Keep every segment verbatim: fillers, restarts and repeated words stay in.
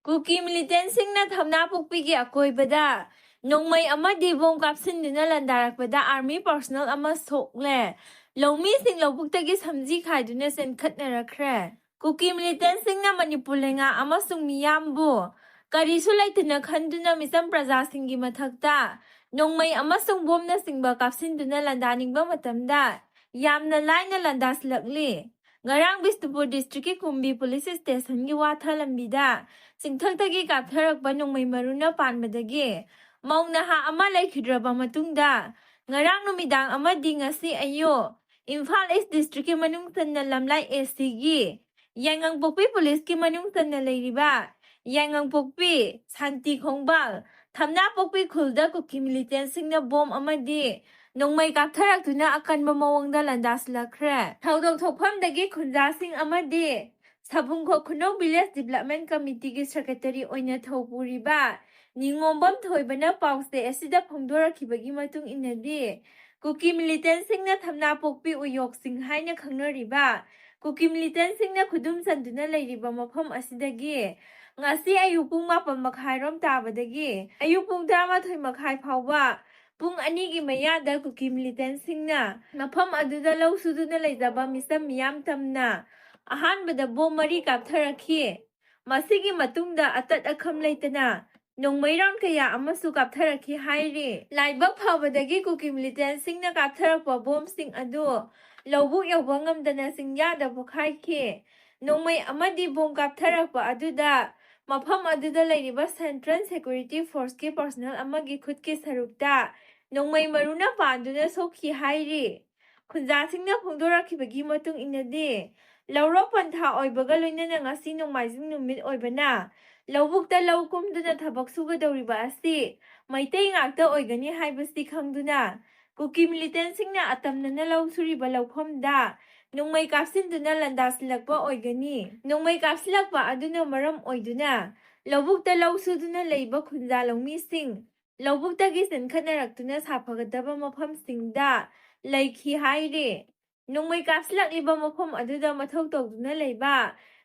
ꯀꯨꯀꯤ ꯃꯤꯂꯤꯇꯦꯟꯁꯤꯡꯅ ꯊꯝꯅꯥꯄꯣꯛꯄꯤꯒꯤ ꯑꯀꯣꯏꯕꯗ ꯅꯣꯡꯃꯩ ꯑꯃꯗꯤ ꯕꯣꯝ ꯀꯥꯞꯁꯤꯟꯗꯨꯅ ꯂꯥꯟꯗꯥꯔꯛꯄꯗ ꯑꯥꯔꯃꯤ ꯄꯥꯔꯁꯣꯅꯦꯜ ꯑꯃ ꯁꯣꯛꯂꯦ꯫ ꯂꯧꯃꯤꯁꯤꯡ ꯂꯧꯕꯨꯛꯇꯒꯤ ꯁꯝꯖꯤ ꯈꯥꯏꯗꯨꯅ ꯆꯦꯟꯈꯠꯅꯔꯛꯈ꯭ꯔꯦ꯫ ꯀꯨꯀꯤ ꯃꯤꯂꯤꯇꯦꯟꯁꯤꯡꯅ ꯃꯅꯤꯄꯨꯔ ꯂꯩꯉꯥꯛ ꯑꯃꯁꯨꯡ ꯃꯤꯌꯥꯝꯕꯨ ꯀꯔꯤꯁꯨ ꯂꯩꯇꯅ ꯈꯟꯗꯨꯅ ꯃꯤꯆꯝ ꯄ꯭ꯔꯖꯥꯁꯤꯡꯒꯤ ꯃꯊꯛꯇ ꯅꯣꯡꯃꯩ ꯑꯃꯁꯨꯡ ꯕꯣꯝꯅꯆꯤꯡꯕ ꯀꯥꯞꯁꯤꯟꯗꯨꯅ ꯂꯥꯟꯗꯥꯅꯤꯡꯕ ꯃꯇꯝꯗ ꯌꯥꯝꯅ ꯂꯥꯏꯅ ꯂꯥꯟꯗꯥꯁꯤꯜꯂꯛꯂꯤ꯫ ꯉꯔꯥꯡ ꯕꯤꯁꯅꯨꯄꯨꯔ ꯗꯤꯁꯇ꯭ꯔꯤꯛꯀꯤ ꯀꯨꯝꯕꯤ ꯄꯨꯂꯤꯁ ꯁ꯭ꯇꯦꯁꯟꯒꯤ ꯋꯥꯊ ꯂꯝꯕꯤꯗ ꯆꯤꯡꯊꯛꯇꯒꯤ ꯀꯥꯞꯊꯔꯛꯄ ꯅꯣꯡꯃꯩ ꯃꯔꯨꯅ ꯄꯥꯟꯕꯗꯒꯤ ꯃꯧ ꯅꯍꯥ ꯑꯃ ꯂꯩꯈꯤꯗ꯭ꯔꯕ ꯃꯇꯨꯡꯗ, ꯉꯔꯥꯡ ꯅꯨꯃꯤꯗꯥꯡ ꯑꯃꯗꯤ ꯉꯁꯤ ꯑꯌꯨꯛ ꯏꯝꯐꯥꯜ ꯏꯁ ꯗꯤꯁꯇ꯭ꯔꯤꯛꯀꯤ ꯃꯅꯨꯡ ꯆꯟꯅ ꯂꯝꯂꯥꯏ ꯑꯦ ꯁꯤꯒꯤ ꯌꯥꯏꯉꯪꯄꯣꯛꯄꯤ ꯄꯨꯂꯤꯁꯀꯤ ꯃꯅꯨꯡ ꯆꯟꯅ ꯂꯩꯔꯤꯕ ꯌꯥꯏꯉꯪꯄꯣꯛꯄꯤ, ꯁꯥꯟꯇꯤ ꯈꯣꯡꯕꯥꯜ, ꯊꯝꯅꯥꯄꯣꯛꯄꯤ ꯈꯨꯜꯗ ꯀꯨꯀꯤ ꯃꯤꯂꯤꯇꯦꯟꯁꯤꯡꯅ ꯕꯣꯝ ꯑꯃꯗꯤ ꯅꯣꯡꯃꯩ ꯀꯥꯞꯊꯔꯛꯇꯨꯅ ꯑꯀꯟꯕ ꯃꯑꯣꯡꯗ ꯂꯥꯟꯗꯥꯁꯤꯜꯂꯛꯈ꯭ꯔꯦ꯫ ꯊꯧꯗꯣꯛ ꯊꯣꯛꯐꯝꯗꯒꯤ ꯈꯨꯟꯖꯥꯁꯤꯡ ꯑꯃꯗꯤ ꯁꯥꯕꯨꯡꯈꯣꯛ ꯈꯨꯅꯧ ꯚꯤꯂꯦꯖ ꯗꯤꯕ꯭ꯂꯞꯃꯦꯟ ꯀꯃꯤꯇꯤꯒꯤ ꯁꯦꯀ꯭ꯔꯦꯇꯔꯤ ꯑꯣꯏꯅ ꯊꯧ ꯄꯨꯔꯤꯕ ꯅꯤꯉꯣꯝꯕꯝ ꯊꯣꯏꯕꯅ ꯄꯥꯎꯆꯦ ꯑꯁꯤꯗ ꯐꯣꯡꯗꯣꯔꯛꯈꯤꯕꯒꯤ ꯃꯇꯨꯡ ꯏꯟꯅꯗꯤ, ꯀꯨꯀꯤ ꯃꯤꯂꯤꯇꯦꯟꯁꯤꯡꯅ ꯊꯝꯅꯥꯄꯣꯛꯄꯤ ꯎꯌꯣꯛꯁꯤꯡ ꯍꯥꯏꯅ ꯈꯪꯅꯔꯤꯕ ꯀꯨꯀꯤ ꯃꯤꯂꯤꯇꯦꯟꯁꯤꯡꯅ ꯈꯨꯗꯨꯝ ꯆꯟꯗꯨꯅ ꯂꯩꯔꯤꯕ ꯃꯐꯝ ꯑꯁꯤꯗꯒꯤ ꯉꯁꯤ ꯑꯌꯨꯛ ꯄꯨꯡ ꯃꯥꯄꯟ ꯃꯈꯥꯏꯔꯣꯝ ꯇꯥꯕꯗꯒꯤ ꯑꯌꯨꯛ ꯄꯨꯡ ꯇꯔꯥꯃꯥꯊꯣꯏ ꯃꯈꯥꯏ ꯐꯥꯎꯕ ꯄꯨꯡ ꯑꯅꯤꯒꯤ ꯃꯌꯥꯗ ꯀꯨꯀꯤ ꯃꯤꯂꯤꯇꯦꯟꯁꯤꯡꯅ ꯃꯐꯝ ꯑꯗꯨꯗ ꯂꯧ ꯁꯨꯗꯨꯅ ꯂꯩꯖꯕ ꯃꯤꯆꯝ ꯃꯤꯌꯥꯝ ꯇꯝꯅ ꯑꯍꯥꯟꯕꯗ ꯕꯣꯝ ꯃꯔꯤ ꯀꯥꯞꯊꯔꯛꯈꯤ꯫ ꯃꯁꯤꯒꯤ ꯃꯇꯨꯡꯗ ꯑꯇꯠ ꯑꯈꯝ ꯂꯩꯇꯅ ꯅꯣꯡꯃꯩ ꯔꯥꯎꯟ ꯀꯌꯥ ꯑꯃꯁꯨ ꯀꯥꯞꯊꯔꯛꯈꯤ ꯍꯥꯏꯔꯤ꯫ ꯂꯥꯏꯕꯛ ꯐꯕꯗꯒꯤ ꯀꯨꯀꯤ ꯃꯤꯂꯤꯇꯦꯟꯁꯤꯡꯅ ꯀꯥꯞꯊꯔꯛꯄ ꯕꯣꯝꯁꯤꯡ ꯑꯗꯨ ꯂꯧꯕꯨꯛ ꯌꯧꯕ ꯉꯝꯗꯅ ꯆꯤꯡꯌꯥꯗ ꯄꯣꯈꯥꯏꯈꯤ꯫ ꯅꯣꯡꯃꯩ ꯑꯃꯗꯤ ꯕꯣꯝ ꯀꯥꯞꯊꯔꯛꯄ ꯑꯗꯨꯗ ꯃꯐꯝ ꯑꯗꯨꯗ ꯂꯩꯔꯤꯕ ꯁꯦꯟꯇ꯭ꯔꯦꯜ ꯁꯦꯀ꯭ꯌꯨꯔꯤꯇꯤ ꯐꯣꯔꯁꯀꯤ ꯄꯥꯔꯁꯣꯅꯦꯜ ꯑꯃꯒꯤ ꯈꯨꯠꯀꯤ ꯁꯔꯨꯛꯇ ꯅꯣꯡꯃꯩ ꯃꯔꯨꯅ ꯄꯥꯟꯗꯨꯅ ꯁꯣꯛꯈꯤ ꯍꯥꯏꯔꯤ꯫ ꯈꯨꯟꯖꯥꯁꯤꯡꯅ ꯐꯣꯡꯗꯣꯔꯛꯈꯤꯕꯒꯤ ꯃꯇꯨꯡ ꯏꯟꯅꯗꯤ, ꯂꯧꯔꯣꯛ ꯄꯟꯊꯥ ꯑꯣꯏꯕꯒ ꯂꯣꯏꯅꯅ ꯉꯁꯤ ꯅꯣꯡꯃꯥꯏꯖꯤꯡ ꯅꯨꯃꯤꯠ ꯑꯣꯏꯕꯅ ꯂꯧꯕꯨꯛꯇ ꯂꯧ ꯀꯨꯝꯗꯨꯅ ꯊꯕꯛ ꯁꯨꯒꯗꯧꯔꯤꯕ ꯑꯁꯤ ꯃꯩꯇꯩ ꯉꯥꯛꯇ ꯑꯣꯏꯒꯅꯤ ꯍꯥꯏꯕꯁꯤ ꯈꯪꯗꯨꯅ ꯀꯨꯀꯤ ꯃꯤꯂꯤꯇꯦꯟꯁꯤꯡꯅ ꯑꯇꯝꯅꯅ ꯂꯧ ꯁꯨꯔꯤꯕ ꯂꯧꯐꯝꯗ ꯅꯣꯡꯃꯩ ꯀꯥꯞꯁꯤꯟꯗꯨꯅ ꯂꯥꯟꯗꯥꯁꯤꯜꯂꯛꯄ ꯑꯣꯏꯒꯅꯤ꯫ ꯅꯣꯡꯃꯩ ꯀꯥꯞꯁꯤꯜꯂꯛꯄ ꯑꯗꯨꯅ ꯃꯔꯝ ꯑꯣꯏꯗꯨꯅ ꯂꯧꯕꯨꯛꯇ ꯂꯧ ꯁꯨꯗꯨꯅ ꯂꯩꯕ ꯈꯨꯟꯖꯥ ꯂꯧꯃꯤꯁꯤꯡ ꯂꯧꯕꯨꯛꯇꯒꯤ ꯆꯦꯟꯈꯠꯅꯔꯛꯇꯨꯅ ꯁꯥꯐꯒꯗꯕ ꯃꯐꯝꯁꯤꯡꯗ ꯂꯩꯈꯤ ꯍꯥꯏꯔꯤ꯫ ꯅꯣꯡꯃꯩ ꯀꯥꯞꯁꯤꯜꯂꯛꯂꯤꯕ ꯃꯐꯝ ꯑꯗꯨꯗ ꯃꯊꯧ ꯇꯧꯗꯨꯅ ꯂꯩꯕ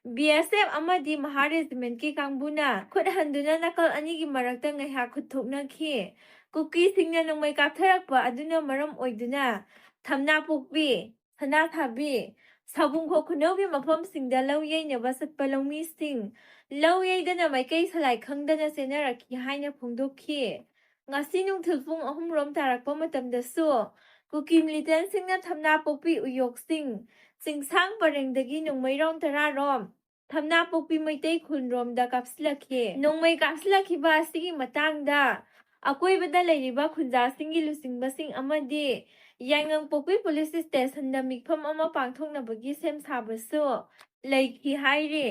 ꯕꯤ ꯑꯦꯁ ꯑꯦꯐ ꯑꯃꯗꯤ ꯃꯍꯥ ꯔꯦꯖꯤꯃꯦꯟꯠꯀꯤ ꯀꯥꯡꯕꯨꯅ ꯈꯨꯠ ꯍꯟꯗꯨꯅ ꯅꯥꯀꯜ ꯑꯅꯤꯒꯤ ꯃꯔꯛꯇ ꯉꯥꯏꯍꯥꯛ ꯈꯨꯠ ꯊꯣꯛꯅꯈꯤ꯫ ꯀꯨꯀꯤꯁꯤꯡꯅ ꯅꯣꯡꯃꯩ ꯀꯥꯞꯊꯔꯛꯄ ꯑꯗꯨꯅ ꯃꯔꯝ ꯑꯣꯏꯗꯨꯅ ꯊꯝꯅꯥꯄꯣꯛꯄꯤ, ꯁꯅꯥꯊꯥꯕꯤ, ꯁꯥꯕꯨꯡꯈꯣꯛ ꯈꯨꯅꯧꯒꯤ ꯃꯐꯝꯁꯤꯡꯗ ꯂꯧ ꯌꯩꯅꯕ ꯆꯠꯄ ꯂꯧꯃꯤꯁꯤꯡ ꯂꯧ ꯌꯩꯗꯅ ꯃꯥꯏꯀꯩ ꯁꯂꯥꯏ ꯈꯪꯗꯅ ꯆꯦꯟꯅꯔꯛꯈꯤ ꯍꯥꯏꯅ ꯐꯣꯡꯗꯣꯛꯈꯤ꯫ ꯉꯁꯤ ꯅꯨꯡꯊꯤꯜ ꯄꯨꯡ ꯑꯍꯨꯝ ꯔꯣꯝ ꯇꯥꯔꯛꯄ ꯃꯇꯝꯗꯁꯨ ꯀꯨꯀꯤ ꯃꯤꯂꯤꯇꯦꯟꯁꯤꯡꯅ ꯊꯝꯅꯥꯄꯣꯛꯄꯤ ꯎꯌꯣꯛꯁꯤꯡ, ꯆꯤꯡꯁꯥꯡ ꯄꯔꯦꯡꯗꯒꯤ ꯅꯣꯡꯃꯩꯔꯣꯡ ꯇꯔꯥ ꯔꯣꯝ ꯊꯝꯅꯥꯄꯣꯛꯄꯤ ꯃꯩꯇꯩ ꯈꯨꯜꯔꯣꯝꯗ ꯀꯥꯞꯁꯤꯜꯂꯛꯈꯤ꯫ ꯅꯣꯡꯃꯩ ꯀꯥꯞꯁꯤꯜꯂꯛꯈꯤꯕ ꯑꯁꯤꯒꯤ ꯃꯇꯥꯡꯗ ꯑꯀꯣꯏꯕꯗ ꯂꯩꯔꯤꯕ ꯈꯨꯟꯖꯥꯁꯤꯡꯒꯤ ꯂꯨꯆꯤꯡꯕꯁꯤꯡ ꯑꯃꯗꯤ ꯌꯥꯏꯉꯪꯄꯣꯛꯄꯤ ꯄꯨꯂꯤꯁ ꯁ꯭ꯇꯦꯁꯟꯗ ꯃꯤꯐꯝ ꯑꯃ ꯄꯥꯡꯊꯣꯛꯅꯕꯒꯤ ꯁꯦꯝ ꯁꯥꯕꯁꯨ ꯂꯩꯈꯤ ꯍꯥꯏꯔꯤ꯫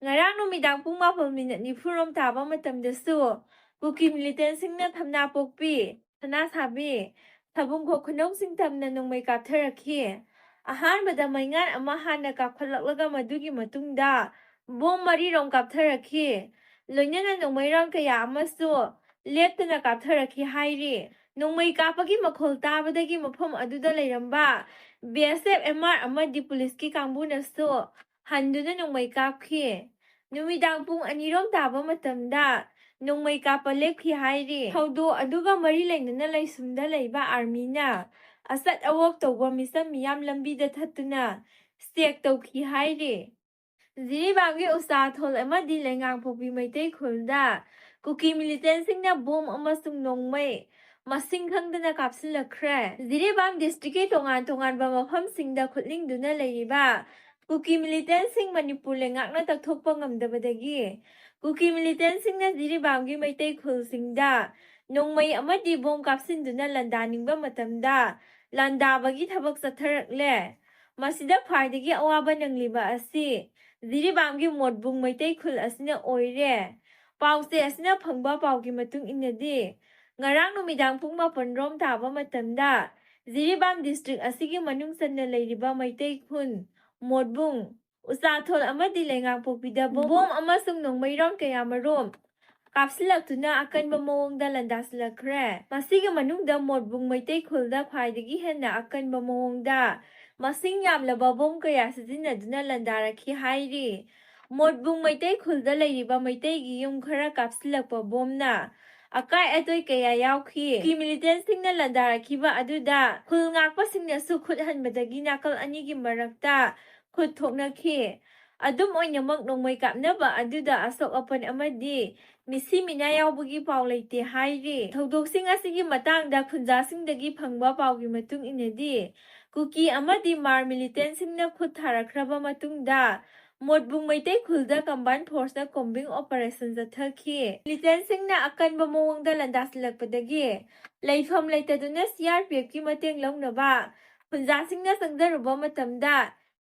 ꯉꯔꯥꯡ ꯅꯨꯃꯤꯗꯥꯡ ꯄꯨꯡ ꯃꯥꯄꯜ ꯃꯤꯅꯠ ꯅꯤꯐꯨ ꯔꯣꯝ ꯇꯥꯕ ꯃꯇꯝꯗꯁꯨ ꯀꯨꯀꯤ ꯃꯤꯂꯤꯇꯦꯟꯁꯤꯡꯅ ꯊꯝꯅꯥꯄꯣꯛꯄꯤ, ꯁꯅꯥꯁꯥꯕꯤ, ꯁꯥꯕꯨꯡꯈꯣꯛ ꯈꯨꯅꯧ ꯆꯤꯡꯇꯝꯅ ꯅꯣꯡꯃꯩ ꯀꯥꯞꯊꯔꯛꯈꯤ꯫ ꯑꯍꯥꯟꯕꯗ ꯃꯩꯉꯥꯟ ꯑꯃ ꯍꯥꯟꯅ ꯀꯥꯞꯈꯠꯂꯛꯂꯒ ꯃꯗꯨꯒꯤ ꯃꯇꯨꯡꯗ ꯕꯣꯝ ꯃꯔꯤꯔꯣꯝ ꯀꯥꯞꯊꯔꯛꯈꯤ꯫ ꯂꯣꯏꯅꯅ ꯅꯣꯡꯃꯩꯔꯣꯟ ꯀꯌꯥ ꯑꯃꯁꯨ ꯂꯦꯞꯇꯅ ꯀꯥꯞꯊꯔꯛꯈꯤ ꯍꯥꯏꯔꯤ꯫ ꯅꯣꯡꯃꯩ ꯀꯥꯞꯄꯒꯤ ꯃꯈꯣꯜ ꯇꯥꯕꯗꯒꯤ ꯃꯐꯝ ꯑꯗꯨꯗ ꯂꯩꯔꯝꯕ ꯕꯤ ꯑꯦꯁ ꯑꯦꯐ ꯑꯦꯝ ꯑꯥꯔ ꯑꯃꯗꯤ ꯄꯨꯂꯤꯁꯀꯤ ꯀꯥꯡꯕꯨꯅꯁꯨ ꯍꯟꯗꯨꯅ ꯅꯣꯡꯃꯩ ꯀꯥꯞꯈꯤ꯫ ꯅꯨꯃꯤꯗꯥꯡ ꯄꯨꯡ ꯑꯅꯤꯔꯣꯝ ꯇꯥꯕ ꯃꯇꯝꯗ ꯅꯣꯡꯃꯩ ꯀꯥꯞꯄ ꯂꯦꯞꯈꯤ ꯍꯥꯏꯔꯤ꯫ ꯊꯧꯗꯣꯛ ꯑꯗꯨꯒ ꯃꯔꯤ ꯂꯩꯅꯅ ꯂꯩꯁꯨꯝꯗ ꯂꯩꯕ ꯑꯥꯔꯃꯤꯅ ꯑꯆꯠ ꯑꯋꯣꯛ ꯇꯧꯕ ꯃꯤꯆꯝ ꯃꯤꯌꯥꯝ ꯂꯝꯕꯤꯗ ꯊꯠꯇꯨꯅ ꯆꯦꯛ ꯇꯧꯈꯤ ꯍꯥꯏꯔꯤ꯫ ꯖꯤꯔꯤꯕꯥꯝꯒꯤ ꯎꯆꯥꯊꯣꯜ ꯑꯃꯗꯤ ꯂꯩꯉꯥꯡꯄꯣꯛꯄꯤ ꯃꯩꯇꯩ ꯈꯨꯜꯗ ꯀꯨꯀꯤ ꯃꯤꯂꯤꯇꯦꯟꯁꯤꯡꯅ ꯕꯣꯝ ꯑꯃꯁꯨꯡ ꯅꯣꯡꯃꯩ ꯃꯁꯤꯡ ꯈꯪꯗꯅ ꯀꯥꯞꯁꯤꯜꯂꯛꯈ꯭ꯔꯦ꯫ ꯖꯤꯔꯤꯕꯥꯝ ꯗꯤꯁꯇ꯭ꯔꯤꯛꯀꯤ ꯇꯣꯉꯥꯟ ꯇꯣꯉꯥꯟꯕ ꯃꯐꯝꯁꯤꯡꯗ ꯈꯨꯠꯂꯤꯡꯗꯨꯅ ꯂꯩꯔꯤꯕ ꯀꯨꯀꯤ ꯃꯤꯂꯤꯇꯦꯟꯁꯤꯡ ꯃꯅꯤꯄꯨꯔ ꯂꯩꯉꯥꯛꯅ ꯇꯛꯊꯣꯛꯄ ꯉꯝꯗꯕꯗꯒꯤ ꯀꯨꯀꯤ ꯃꯤꯂꯤꯇꯦꯟꯁꯤꯡꯅ ꯖꯤꯔꯤꯕꯥꯝꯒꯤ ꯃꯩꯇꯩ ꯈꯨꯜꯁꯤꯡꯗ ꯅꯣꯡꯃꯩ ꯑꯃꯗꯤ ꯕꯣꯝ ꯀꯥꯞꯁꯤꯟꯗꯨꯅ ꯂꯥꯟꯗꯥꯅꯤꯡꯕ ꯃꯇꯝꯗ ꯂꯥꯟꯗꯥꯕꯒꯤ ꯊꯕꯛ ꯆꯠꯊꯔꯛꯂꯦ꯫ ꯃꯁꯤꯗ ꯈ꯭ꯋꯥꯏꯗꯒꯤ ꯑꯋꯥꯕ ꯅꯪꯂꯤꯕ ꯑꯁꯤ ꯖꯤꯔꯤꯕꯥꯝꯒꯤ ꯃꯣꯠꯕꯨꯡ ꯃꯩꯇꯩ ꯈꯨꯜ ꯑꯁꯤꯅ ꯑꯣꯏꯔꯦ꯫ ꯄꯥꯎꯆꯦ ꯑꯁꯤꯅ ꯐꯪꯕ ꯄꯥꯎꯒꯤ ꯃꯇꯨꯡ ꯏꯟꯅꯗꯤ, ꯉꯔꯥꯡ ꯅꯨꯃꯤꯗꯥꯡ ꯄꯨꯡ ꯃꯥꯄꯟ ꯔꯣꯝ ꯇꯥꯕ ꯃꯇꯝꯗ ꯖꯤꯔꯤꯕꯥꯝ ꯗꯤꯁꯇ꯭ꯔꯤꯛ ꯑꯁꯤꯒꯤ ꯃꯅꯨꯡ ꯆꯟꯅ ꯂꯩꯔꯤꯕ ꯃꯩꯇꯩ ꯈꯨꯟ ꯃꯣꯠꯕꯨꯡ, ꯎꯆꯥꯊꯣꯜ ꯑꯃꯗꯤ ꯂꯩꯉꯥꯡꯄꯣꯛꯄꯤꯗ ꯕꯣꯝ ꯑꯃꯁꯨꯡ ꯅꯣꯡꯃꯩꯔꯣꯟ ꯀꯌꯥꯃꯔꯨꯝ ꯀꯥꯞꯁꯤꯜꯂꯛꯇꯨꯅ ꯑꯀꯟꯕ ꯃꯑꯣꯡꯗ ꯂꯥꯟꯗꯥꯁꯤꯜꯂꯛꯈ꯭ꯔꯦ꯫ ꯃꯁꯤꯒꯤ ꯃꯅꯨꯡꯗ ꯃꯣꯠꯕꯨꯡ ꯃꯩꯇꯩ ꯈꯨꯜꯗ ꯈ꯭ꯋꯥꯏꯗꯒꯤ ꯍꯦꯟꯅ ꯑꯀꯟꯕ ꯃꯑꯣꯡꯗ ꯃꯁꯤꯡ ꯌꯥꯝꯂꯕ ꯕꯣꯝ ꯀꯌꯥ ꯁꯤꯖꯤꯟꯅꯗꯨꯅ ꯂꯥꯟꯗꯥꯔꯛꯈꯤ ꯍꯥꯏꯔꯤ꯫ ꯃꯣꯠꯕꯨꯡ ꯃꯩꯇꯩ ꯈꯨꯜꯗ ꯂꯩꯔꯤꯕ ꯃꯩꯇꯩꯒꯤ ꯌꯨꯝ ꯈꯔ ꯀꯥꯞꯁꯤꯜꯂꯛꯄ ꯕꯣꯝꯅ ꯑꯀꯥꯏ ꯑꯇꯣꯏ ꯀꯌꯥ ꯌꯥꯎꯈꯤ꯫ ꯀꯨꯀꯤ ꯃꯤꯂꯤꯇꯦꯟꯁꯤꯡꯅ ꯂꯥꯟꯗꯥꯔꯛꯈꯤꯕ ꯑꯗꯨꯗ ꯈꯨꯜ ꯉꯥꯛꯄꯁꯤꯡꯅꯁꯨ ꯈꯨꯠ ꯍꯟꯕꯗꯒꯤ ꯅꯥꯀꯜ ꯑꯅꯤꯒꯤ ꯃꯔꯛꯇ ꯈꯨꯠ ꯊꯣꯛꯅꯈꯤ꯫ ꯑꯗꯨꯝ ꯑꯣꯏꯅꯃꯛ, ꯅꯣꯡꯃꯩ ꯀꯥꯞꯅꯕ ꯑꯗꯨꯗ ꯑꯁꯣꯛ ꯑꯄꯟ ꯑꯃꯗꯤ ꯃꯤꯁꯤ ꯃꯤꯅꯥ ꯌꯥꯎꯕꯒꯤ ꯄꯥꯎ ꯂꯩꯇꯦ ꯍꯥꯏꯔꯤ꯫ ꯊꯧꯗꯣꯛꯁꯤꯡ ꯑꯁꯤꯒꯤ ꯃꯇꯥꯡꯗ ꯈꯨꯟꯖꯥꯁꯤꯡꯗꯒꯤ ꯐꯪꯕ ꯄꯥꯎꯒꯤ ꯃꯇꯨꯡ ꯏꯟꯅꯗꯤ, ꯀꯨꯀꯤ ꯑꯃꯗꯤ ꯃꯥꯔ ꯃꯤꯂꯤꯇꯦꯟꯁꯤꯡꯅ ꯈꯨꯠ ꯊꯥꯔꯛꯈ꯭ꯔꯕ ꯃꯇꯨꯡꯗ, ꯃꯣꯠꯕꯨꯡ ꯃꯩꯇꯩ ꯈꯨꯜꯗ ꯀꯝꯕꯥꯏꯟ ꯐꯣꯔꯁꯅ ꯀꯣꯝꯕꯤꯡ ꯑꯣꯄꯔꯦꯁꯟ ꯆꯠꯊꯈꯤ꯫ ꯃꯤꯂꯤꯇꯦꯟꯁꯤꯡꯅ ꯑꯀꯟꯕ ꯃꯑꯣꯡꯗ ꯂꯥꯟꯗꯥꯁꯤꯜꯂꯛꯄꯗꯒꯤ, ꯂꯩꯐꯝ ꯂꯩꯇꯗꯨꯅ ꯁꯤ ꯑꯥꯔ ꯄꯤ ꯑꯦꯐꯀꯤ ꯃꯇꯦꯡ ꯂꯧꯅꯕ ꯈꯨꯟꯖꯥꯁꯤꯡꯅ ꯆꯪꯖꯔꯨꯕ ꯃꯇꯝꯗ,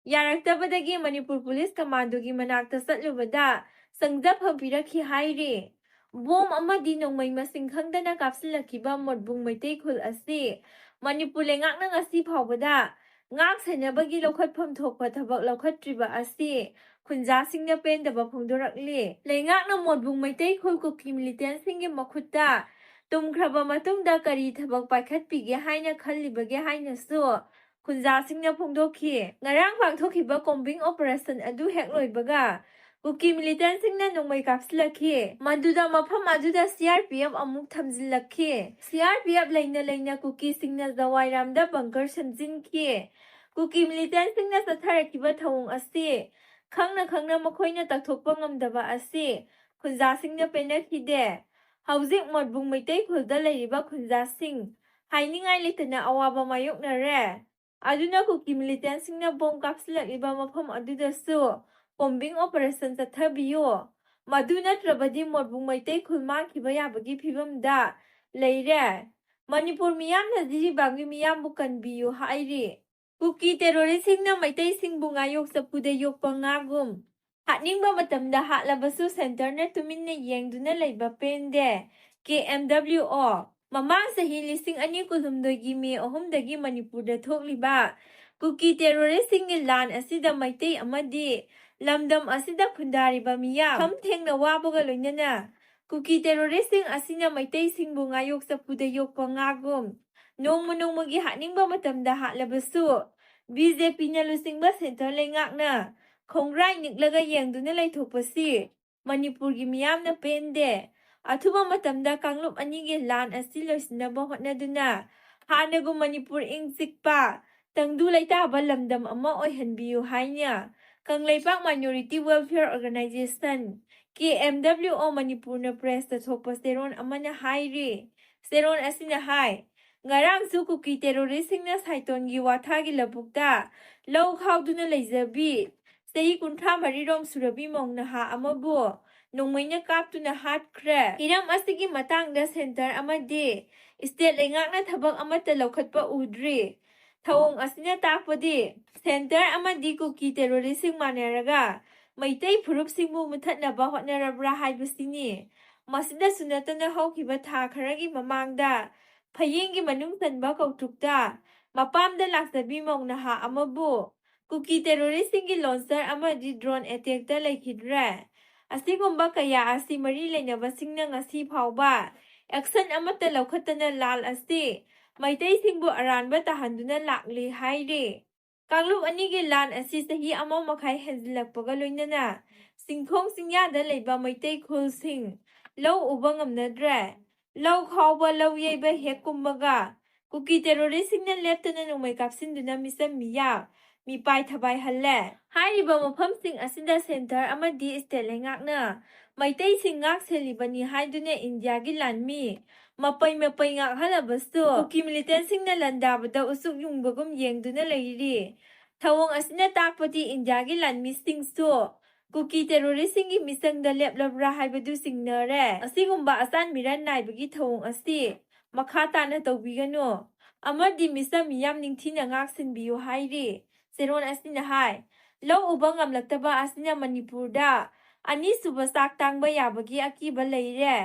ꯌꯥꯔꯛꯇꯕꯗꯒꯤ ꯃꯅꯤꯄꯨꯔ ꯄꯨꯂꯤꯁ ꯀꯃꯥꯟꯗꯣꯒꯤ ꯃꯅꯥꯛꯇ ꯆꯠꯂꯨꯕꯗ ꯆꯪꯖꯐꯝ ꯄꯤꯔꯛꯈꯤ ꯍꯥꯏꯔꯤ꯫ ꯕꯣꯝ ꯑꯃꯗꯤ ꯅꯣꯡꯃꯩ ꯃꯁꯤꯡ ꯈꯪꯗꯅ ꯀꯥꯞꯁꯤꯜꯂꯛꯈꯤꯕ ꯃꯣꯠꯕꯨꯡ ꯃꯩꯇꯩ ꯈꯨꯜ ꯑꯁꯤ ꯃꯅꯤꯄꯨꯔ ꯂꯩꯉꯥꯛꯅ ꯉꯁꯤ ꯐꯥꯎꯕꯗ ꯉꯥꯛ ꯁꯦꯟꯅꯕꯒꯤ ꯂꯧꯈꯠꯐꯝ ꯊꯣꯛꯄ ꯊꯕꯛ ꯂꯧꯈꯠꯇ꯭ꯔꯤꯕ ꯑꯁꯤ ꯈꯨꯟꯖꯥꯁꯤꯡꯅ ꯄꯦꯟꯗꯕ ꯐꯣꯡꯗꯣꯔꯛꯂꯤ꯫ ꯂꯩꯉꯥꯛꯅ ꯃꯣꯠꯕꯨꯡ ꯃꯩꯇꯩ ꯈꯨꯜ ꯀꯨꯀꯤ ꯃꯤꯂꯤꯇꯦꯟꯁꯤꯡꯒꯤ ꯃꯈꯨꯠꯇ ꯇꯨꯝꯈ꯭ꯔꯕ ꯃꯇꯨꯡꯗ ꯀꯔꯤ ꯊꯕꯛ ꯄꯥꯏꯈꯠꯄꯤꯒꯦ ꯍꯥꯏꯅ ꯈꯜꯂꯤꯕꯒꯦ ꯍꯥꯏꯅꯁꯨ ꯈꯨꯟꯖꯥꯁꯤꯡꯅ ꯐꯣꯡꯗꯣꯛꯈꯤ꯫ ꯉꯔꯥꯡ ꯄꯥꯡꯊꯣꯛꯈꯤꯕ ꯀꯣꯝꯕꯤꯡ ꯑꯣꯄꯔꯦꯁꯟ ꯑꯗꯨ ꯍꯦꯛ ꯂꯣꯏꯕꯒ, ꯀꯨꯀꯤ ꯃꯤꯂꯤꯇꯦꯟꯁꯤꯡꯅ ꯅꯣꯡꯃꯩ ꯀꯥꯞꯁꯤꯜꯂꯛꯈꯤ꯫ ꯃꯗꯨꯗ ꯃꯐꯝ ꯑꯗꯨꯗ ꯁꯤ ꯑꯥꯔ ꯄꯤ ꯑꯦꯐ ꯑꯃꯨꯛ ꯊꯝꯖꯤꯜꯂꯛꯈꯤ꯫ ꯁꯤ ꯑꯥꯔ ꯄꯤ ꯑꯦꯐ ꯂꯩꯅ ꯂꯩꯅ ꯀꯨꯀꯤꯁꯤꯡꯅ ꯖꯋꯥꯏꯔꯥꯝꯗ ꯕꯪꯀꯔ ꯁꯦꯝꯖꯤꯟꯈꯤ꯫ ꯀꯨꯀꯤ ꯃꯤꯂꯤꯇꯦꯟꯁꯤꯡꯅ ꯆꯠꯊꯔꯛꯈꯤꯕ ꯊꯧꯑꯣꯡ ꯑꯁꯤ ꯈꯪꯅ ꯈꯪꯅ ꯃꯈꯣꯏꯅ ꯇꯛꯊꯣꯛꯄ ꯉꯝꯗꯕ ꯑꯁꯤ ꯈꯨꯟꯖꯥꯁꯤꯡꯅ ꯄꯦꯟꯅꯈꯤꯗꯦ꯫ ꯍꯧꯖꯤꯛ ꯃꯣꯠꯕꯨꯡ ꯃꯩꯇꯩ ꯈꯨꯜꯗ ꯂꯩꯔꯤꯕ ꯈꯨꯟꯖꯥꯁꯤꯡ ꯍꯥꯏꯅꯤꯡꯉꯥꯏ ꯂꯩꯇꯅ ꯑꯋꯥꯕ ꯃꯥꯌꯣꯛꯅꯔꯦ꯫ ꯑꯗꯨꯅ ꯀꯨꯀꯤ ꯃꯤꯂꯤꯇꯦꯟꯁꯤꯡꯅ ꯕꯣꯝ ꯀꯥꯞꯁꯤꯜꯂꯛꯂꯤꯕ ꯃꯐꯝ ꯑꯗꯨꯗꯁꯨ ꯀꯣꯝꯕꯤꯡ ꯑꯣꯄꯔꯦꯁꯟ ꯆꯠꯊꯕꯤꯌꯨ꯫ ꯃꯗꯨ ꯅꯠꯇ꯭ꯔꯕꯗꯤ ꯃꯣꯠꯕꯨꯡ ꯃꯩꯇꯩ ꯈꯨꯜ ꯃꯥꯡꯈꯤꯕ ꯌꯥꯕꯒꯤ ꯐꯤꯕꯝꯗ ꯂꯩꯔꯦ꯫ ꯃꯅꯤꯄꯨꯔ ꯃꯤꯌꯥꯝꯅ ꯖꯤꯔꯤꯕꯥꯝꯒꯤ ꯃꯤꯌꯥꯝꯕꯨ ꯀꯟꯕꯤꯌꯨ ꯍꯥꯏꯔꯤ꯫ ꯀꯨꯀꯤ ꯇꯦꯔꯣꯔꯤꯁꯁꯤꯡꯅ ꯃꯩꯇꯩꯁꯤꯡꯕꯨ ꯉꯥꯌꯣꯛ ꯆꯐꯨꯗ ꯌꯣꯛꯄ ꯉꯥꯒꯨꯝ, ꯍꯥꯠꯅꯤꯡꯕ ꯃꯇꯝꯗ ꯍꯥꯠꯂꯕꯁꯨ ꯁꯦꯟꯇꯔꯅ ꯇꯨꯃꯤꯟꯅ ꯌꯦꯡꯗꯨꯅ ꯂꯩꯕ ꯄꯦꯟꯗꯦ꯫ ꯀꯦ ꯑꯦꯝ ꯗꯕ꯭ꯂꯤꯎ ꯑꯣ꯫ ꯃꯃꯥꯡ ꯆꯍꯤ ꯂꯤꯁꯤꯡ ꯑꯅꯤ ꯀꯨꯟꯍꯨꯝꯗꯣꯏꯒꯤ ꯃꯦ ꯑꯍꯨꯝꯗꯒꯤ ꯃꯅꯤꯄꯨꯔꯗ ꯊꯣꯛꯂꯤꯕ ꯀꯨꯀꯤ ꯇꯦꯔꯣꯔꯤꯁꯁꯤꯡꯒꯤ ꯂꯥꯟ ꯑꯁꯤꯗ ꯃꯩꯇꯩ ꯑꯃꯗꯤ ꯂꯝꯗꯝ ꯑꯁꯤꯗ ꯈꯨꯟꯗꯥꯔꯤꯕ ꯃꯤꯌꯥꯝ ꯈꯝ ꯊꯦꯡꯅ ꯋꯥꯕꯒ ꯂꯣꯏꯅꯅ ꯀꯨꯀꯤ ꯇꯦꯔꯣꯔꯤꯁꯁꯤꯡ ꯑꯁꯤꯅ ꯃꯩꯇꯩꯁꯤꯡꯕꯨ ꯉꯥꯌꯣꯛ ꯆꯐꯨꯗ ꯌꯣꯛꯄ ꯉꯥꯒꯨꯝ, ꯅꯣꯡꯃ ꯅꯣꯡꯃꯒꯤ ꯍꯥꯠꯅꯤꯡꯕ ꯃꯇꯝꯗ ꯍꯥꯠꯂꯕꯁꯨ ꯕꯤ ꯖꯦ ꯄꯤꯅ ꯂꯨꯆꯤꯡꯕ ꯁꯦꯟꯇꯔ ꯂꯩꯉꯥꯛꯅ ꯈꯣꯡꯒ꯭ꯔꯥꯏ ꯅꯤꯛꯂꯒ ꯌꯦꯡꯗꯨꯅ ꯂꯩꯊꯣꯛꯄꯁꯤ ꯃꯅꯤꯄꯨꯔꯒꯤ ꯃꯤꯌꯥꯝꯅ ꯄꯦꯟꯗꯦ꯫ ꯑꯊꯨꯕ ꯃꯇꯝꯗ ꯀꯥꯡꯂꯨꯞ ꯑꯅꯤꯒꯤ ꯂꯥꯟ ꯑꯁꯤ ꯂꯣꯏꯁꯤꯟꯅꯕ ꯍꯣꯠꯅꯗꯨꯅ ꯍꯥꯟꯅꯒꯨꯝ ꯃꯅꯤꯄꯨꯔ ꯏꯪ ꯆꯤꯛꯄ, ꯇꯪꯗꯨ ꯂꯩꯇꯥꯕ ꯂꯝꯗꯝ ꯑꯃ ꯑꯣꯏꯍꯟꯕꯤꯌꯨ ꯍꯥꯏꯅ ꯀꯪꯂꯩꯄꯥꯛ Minority Welfare Organization, ꯀꯦ ꯑꯦꯝ ꯗꯕ꯭ꯂꯤꯎ ꯑꯣ, ꯃꯅꯤꯄꯨꯔꯅ ꯄ꯭ꯔꯦꯁꯇ ꯊꯣꯛꯄ ꯆꯦꯔꯣꯜ ꯑꯃꯅ ꯍꯥꯏꯔꯤ꯫ ꯆꯦꯔꯣꯜ ꯑꯁꯤꯅ ꯍꯥꯏ, ꯉꯔꯥꯡꯁꯨ ꯀꯨꯀꯤ ꯇꯦꯔꯣꯔꯤꯁꯁꯤꯡꯅ ꯁꯥꯏꯇꯣꯟꯒꯤ ꯋꯥꯊꯥꯒꯤ ꯂꯧꯕꯨꯛꯇ ꯂꯧ ꯈꯥꯎꯗꯨꯅ ꯂꯩꯖꯕꯤ ꯆꯍꯤ ꯀꯨꯟꯊ꯭ꯔꯥ ꯃꯔꯤꯔꯣꯝ ꯁꯨꯔꯕꯤ ꯃꯧ ꯅꯍꯥ ꯑꯃꯕꯨ ꯅꯣꯡꯃꯩꯅ ꯀꯥꯞꯇꯨꯅ ꯍꯥꯠꯈ꯭ꯔꯦ꯫ ꯍꯤꯔꯝ ꯑꯁꯤꯒꯤ ꯃꯇꯥꯡꯗ ꯁꯦꯟꯇꯔ ꯑꯃꯗꯤ ꯁ꯭ꯇꯦꯠ ꯂꯩꯉꯥꯛꯅ ꯊꯕꯛ ꯑꯃꯠꯇ ꯂꯧꯈꯠꯄ ꯎꯗ꯭ꯔꯤ꯫ ꯊꯧꯑꯣꯡ ꯑꯁꯤꯅ ꯇꯥꯛꯄꯗꯤ ꯁꯦꯟꯇꯔ ꯑꯃꯗꯤ ꯀꯨꯀꯤ ꯇꯦꯔꯣꯔꯤꯁꯁꯤꯡ ꯃꯥꯟꯅꯔꯒ ꯃꯩꯇꯩ ꯐꯨꯔꯨꯞꯁꯤꯡꯕꯨ ꯃꯨꯊꯠꯅꯕ ꯍꯣꯠꯅꯔꯕ꯭ꯔꯥ ꯍꯥꯏꯕꯁꯤꯅꯤ꯫ ꯃꯁꯤꯗꯁꯨ ꯅꯠꯇꯅ ꯍꯧꯈꯤꯕ ꯊꯥ ꯈꯔꯒꯤ ꯃꯃꯥꯡꯗ ꯐꯌꯦꯡꯒꯤ ꯃꯅꯨꯡ ꯆꯟꯕ ꯀꯧꯇ꯭ꯔꯨꯛꯇ ꯃꯄꯥꯝꯗ ꯂꯥꯛꯆꯕꯤ ꯃꯧ ꯅꯍꯥ ꯑꯃꯕꯨ ꯀꯨꯀꯤ ꯇꯦꯔꯣꯔꯤꯁꯁꯤꯡꯒꯤ ꯂꯣꯟꯆꯔ ꯑꯃꯗꯤ ꯗ꯭ꯔꯣꯟ ꯑꯦꯇꯦꯛꯇ ꯂꯩꯈꯤꯗ꯭ꯔꯦ꯫ ꯑꯁꯤꯒꯨꯝꯕ ꯀꯌꯥ ꯑꯁꯤ ꯃꯔꯤ ꯂꯩꯅꯕꯁꯤꯡꯅ ꯉꯁꯤ ꯐꯥꯎꯕ ꯑꯦꯛꯁꯟ ꯑꯃꯠꯇ ꯂꯧꯈꯠꯇꯅ ꯂꯥꯜ ꯑꯁꯤ ꯃꯩꯇꯩꯁꯤꯡꯕꯨ ꯑꯔꯥꯟꯕ ꯇꯥꯍꯟꯗꯨꯅ ꯂꯥꯛꯂꯤ ꯍꯥꯏꯔꯤ꯫ ꯀꯥꯡꯂꯨꯞ ꯑꯅꯤꯒꯤ ꯂꯥꯟ ꯑꯁꯤ ꯆꯍꯤ ꯑꯃ ꯃꯈꯥꯏ ꯍꯦꯟꯖꯤꯜꯂꯛꯄꯒ ꯂꯣꯏꯅꯅ ꯆꯤꯡꯈꯣꯡ ꯆꯤꯡꯌꯥꯗ ꯂꯩꯕ ꯃꯩꯇꯩ ꯈꯨꯜꯁꯤꯡ ꯂꯧ ꯎꯕ ꯉꯝꯅꯗ꯭ꯔꯦ꯫ ꯂꯧ ꯈꯥꯎꯕ, ꯂꯧ ꯌꯩꯕ ꯍꯦꯛ ꯀꯨꯝꯕꯒ ꯀꯨꯀꯤ ꯇꯦꯔꯣꯔꯤꯁꯁꯤꯡꯅ ꯂꯦꯞꯇꯅ ꯅꯣꯡꯃꯩ ꯀꯥꯞꯁꯤꯟꯗꯨꯅ ꯃꯤꯆꯝ ꯃꯤꯌꯥꯝ ꯃꯤꯄꯥꯏ ꯊꯕꯥꯏꯍꯜꯂꯦ꯫ ꯍꯥꯏꯔꯤꯕ ꯃꯐꯝꯁꯤꯡ ꯑꯁꯤꯗ ꯁꯦꯟꯇꯔ ꯑꯃꯗꯤ ꯁ꯭ꯇꯦꯠ ꯂꯩꯉꯥꯛꯅ ꯃꯩꯇꯩꯁꯤꯡ ꯉꯥꯛ ꯁꯦꯜꯂꯤꯕꯅꯤ ꯍꯥꯏꯗꯨꯅ ꯏꯟꯗꯤꯌꯥꯒꯤ ꯂꯥꯟꯃꯤ ꯃꯄꯩ ꯃꯄꯩ ꯉꯥꯛꯍꯜꯂꯕꯁꯨ ꯀꯨꯀꯤ ꯃꯤꯂꯤꯇꯦꯟꯁꯤꯡꯅ ꯂꯥꯟꯗꯥꯕꯗ ꯎꯆꯨꯛ ꯌꯨꯡꯕꯒꯨꯝ ꯌꯦꯡꯗꯨꯅ ꯂꯩꯔꯤ꯫ ꯊꯧꯑꯣꯡ ꯑꯁꯤꯅ ꯇꯥꯛꯄꯗꯤ ꯏꯟꯗꯤꯌꯥꯒꯤ ꯂꯥꯟꯃꯤꯁꯤꯡꯁꯨ ꯀꯨꯀꯤ ꯇꯦꯔꯣꯔꯤꯁꯁꯤꯡꯒꯤ ꯃꯤꯆꯪꯗ ꯂꯦꯞꯂꯕ꯭ꯔꯥ ꯍꯥꯏꯕꯗꯨ ꯆꯤꯡꯅꯔꯦ꯫ ꯑꯁꯤꯒꯨꯝꯕ ꯑꯆꯥꯟ ꯃꯤꯔꯥꯟ ꯅꯥꯏꯕꯒꯤ ꯊꯧꯑꯣꯡ ꯑꯁꯤ ꯃꯈꯥ ꯇꯥꯅ ꯇꯧꯕꯤꯒꯅꯨ ꯑꯃꯗꯤ ꯃꯤꯆꯝ ꯃꯤꯌꯥꯝ ꯅꯤꯡꯊꯤꯅ ꯉꯥꯛ ꯁꯦꯟꯕꯤꯌꯨ ꯍꯥꯏꯔꯤ꯫ ꯆꯦꯔꯣꯜ ꯑꯁꯤꯅ ꯍꯥꯏ, ꯂꯧ ꯎꯕ ꯉꯝꯂꯛꯇꯕ ꯑꯁꯤꯅ ꯃꯅꯤꯄꯨꯔꯗ ꯑꯅꯤꯁꯨꯕ ꯆꯥꯛ ꯇꯥꯡꯕ ꯌꯥꯕꯒꯤ ꯑꯀꯤꯕ ꯂꯩꯔꯦ꯫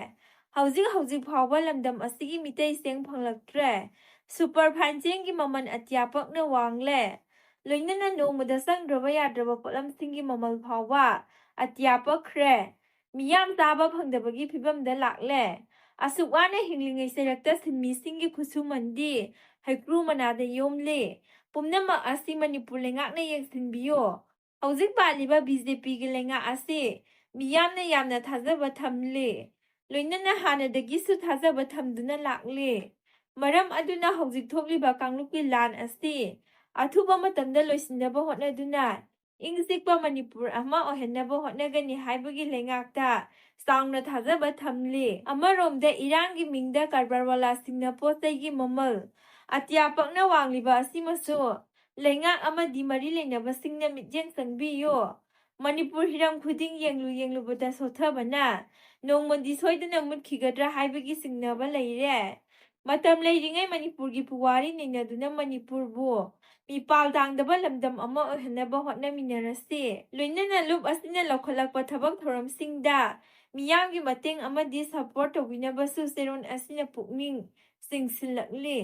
ꯍꯧꯖꯤꯛ ꯍꯧꯖꯤꯛ ꯐꯥꯎꯕ ꯂꯝꯗꯝ ꯑꯁꯤꯒꯤ ꯃꯤꯇꯩ ꯆꯦꯡ ꯐꯪꯂꯛꯇ꯭ꯔꯦ꯫ ꯁꯨꯄꯔ ꯐꯥꯏꯟ ꯆꯦꯡꯒꯤ ꯃꯃꯜ ꯑꯇꯤꯌꯥ ꯄꯛꯅ ꯋꯥꯡꯂꯦ꯫ ꯂꯣꯏꯅꯅ ꯅꯣꯡꯃꯗ ꯆꯪꯗ꯭ꯔꯕ ꯌꯥꯗ꯭ꯔꯕ ꯄꯣꯠꯂꯝꯁꯤꯡꯒꯤ ꯃꯃꯜ ꯐꯥꯎꯕ ꯑꯇꯤꯌꯥ ꯄꯛꯈ꯭ꯔꯦ꯫ ꯃꯤꯌꯥꯝ ꯆꯥꯕ ꯐꯪꯗꯕꯒꯤ ꯐꯤꯕꯝꯗ ꯂꯥꯛꯂꯦ꯫ ꯑꯁꯨꯛ ꯋꯥꯅ ꯍꯤꯡꯂꯤꯉꯩ ꯆꯩꯔꯛꯇ ꯁꯤꯟꯃꯤꯁꯤꯡꯒꯤ ꯈꯨꯠꯁꯨꯃꯟꯗꯤ ꯍꯩꯀ꯭ꯔꯨ ꯃꯅꯥꯗ ꯌꯣꯝꯂꯤ꯫ ꯄꯨꯝꯅꯃꯛ ꯑꯁꯤ ꯃꯅꯤꯄꯨꯔ ꯂꯩꯉꯥꯛꯅ ꯌꯦꯡꯁꯤꯟꯕꯤꯌꯨ꯫ ꯍꯧꯖꯤꯛ ꯄꯥꯜꯂꯤꯕ ꯕꯤ ꯖꯦ ꯄꯤꯒꯤ ꯂꯩꯉꯥꯛ ꯑꯁꯤ ꯃꯤꯌꯥꯝꯅ ꯌꯥꯝꯅ ꯊꯥꯖꯕ ꯊꯝꯂꯤ꯫ ꯂꯣꯏꯅꯅ ꯍꯥꯟꯅꯗꯒꯤꯁꯨ ꯊꯥꯖꯕ ꯊꯝꯗꯨꯅ ꯂꯥꯛꯂꯤ꯫ ꯃꯔꯝ ꯑꯗꯨꯅ ꯍꯧꯖꯤꯛ ꯊꯣꯛꯂꯤꯕ ꯀꯥꯡꯂꯨꯞꯀꯤ ꯂꯥꯟ ꯑꯁꯤ ꯑꯊꯨꯕ ꯃꯇꯝꯗ ꯂꯣꯏꯁꯤꯟꯅꯕ ꯍꯣꯠꯅꯗꯨꯅ ꯏꯪ ꯆꯤꯛꯄ ꯃꯅꯤꯄꯨꯔ ꯑꯃ ꯑꯣꯏꯍꯟꯅꯕ ꯍꯣꯠꯅꯒꯅꯤ ꯍꯥꯏꯕꯒꯤ ꯂꯩꯉꯥꯛꯇ ꯆꯥꯎꯅ ꯊꯥꯖꯕ ꯊꯝꯂꯤ꯫ ꯑꯃꯔꯣꯝꯗ ꯏꯔꯥꯡꯒꯤ ꯃꯤꯡꯗ ꯀꯔꯕꯥꯔꯋꯥꯂꯥꯁꯤꯡꯅ ꯄꯣꯠ ꯆꯩꯒꯤ ꯃꯃꯜ ꯑꯇꯤꯌꯥ ꯄꯛꯅ ꯋꯥꯡꯂꯤꯕ ꯑꯁꯤꯃꯁꯨ ꯂꯩꯉꯥꯛ ꯑꯃꯗꯤ ꯃꯔꯤ ꯂꯩꯅꯕꯁꯤꯡꯅ ꯃꯤꯠꯌꯦꯡ ꯆꯪꯕꯤꯌꯨ꯫ ꯃꯅꯤꯄꯨꯔ ꯍꯤꯔꯝ ꯈꯨꯗꯤꯡ ꯌꯦꯡꯂꯨ ꯌꯦꯡꯂꯨꯕꯗ ꯁꯣꯠꯊꯕꯅ ꯅꯣꯡꯃꯗꯤ ꯁꯣꯏꯗꯅ ꯃꯨꯠꯈꯤꯒꯗ꯭ꯔꯥ ꯍꯥꯏꯕꯒꯤ ꯆꯤꯡꯅꯕ ꯂꯩꯔꯦ꯫ ꯃꯇꯝ ꯂꯩꯔꯤꯉꯩ ꯃꯅꯤꯄꯨꯔꯒꯤ ꯄꯨꯋꯥꯔꯤ ꯅꯩꯅꯗꯨꯅ ꯃꯅꯤꯄꯨꯔꯕꯨ ꯃꯤꯄꯥꯜ ꯇꯥꯡꯗꯕ ꯂꯝꯗꯝ ꯑꯃ ꯑꯣꯏꯍꯟꯅꯕ ꯍꯣꯠꯅꯃꯤꯟꯅꯔꯁꯤ꯫ ꯂꯣꯏꯅꯅ ꯂꯨꯞ ꯑꯁꯤꯅ ꯂꯧꯈꯠꯂꯛꯄ ꯊꯕꯛ ꯊꯧꯔꯝꯁꯤꯡꯗ ꯃꯤꯌꯥꯝꯒꯤ ꯃꯇꯦꯡ ꯑꯃꯗꯤ ꯁꯄꯣꯔꯠ ꯇꯧꯕꯤꯅꯕꯁꯨ ꯆꯦꯔꯣꯜ ꯑꯁꯤꯅ ꯄꯨꯛꯅꯤꯡ ꯆꯤꯡꯁꯤꯜꯂꯛꯂꯤ꯫